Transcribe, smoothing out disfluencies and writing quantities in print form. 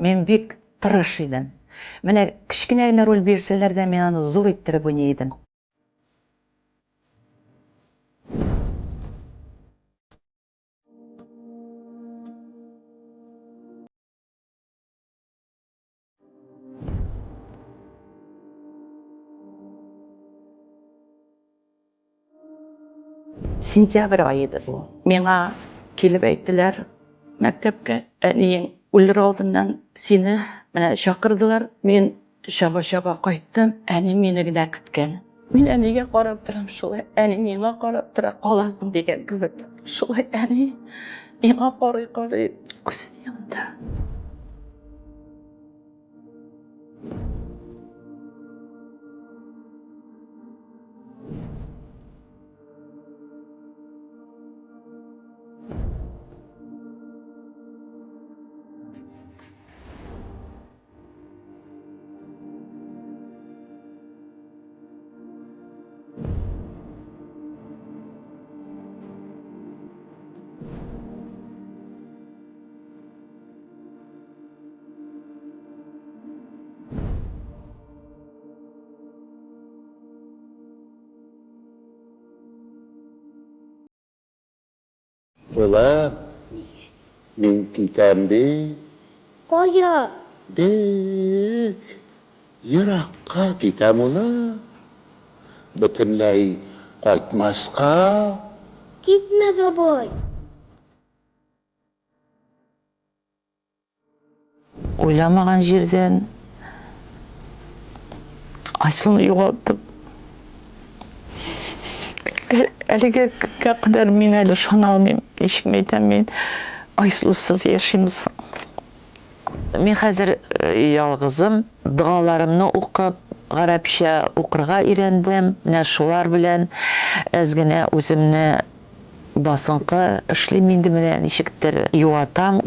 Мин бик тырыш идем. Менә кечкенә генә роль бирсәләр дә, мин аны зур иттереп уйный идем. Сентябрь ае иде бу. Миңа килеп әйттеләр, мәктәпкә әниең үлер алдыннан сине менә чакырдылар. Мин чаба-чаба кайттым, әни мине генә көткән. Мин әнигә карап торам, шулай әни миңа карап тора, каласың дигән кебек. Шулай әни миңа карый-карый күзен йомды. Улым, мин китәм бит. Кая? Бик еракка китәм, улым. Бөтенләй кайтмаска. Китмә, бабай. Уйламаган җирдән Айсылуны югалттым. Әлеге көнгә кадәр мин әле ышана алмыйм. Ничек әйтәм мин Айсылусыз яшим соң? Мин хәзер ялгызым, догаларымны укып, гарәпчә укырга өйрәндем. Менә шулар белән әз генә үземне басынкы эшлим инде менә ничектер юатам.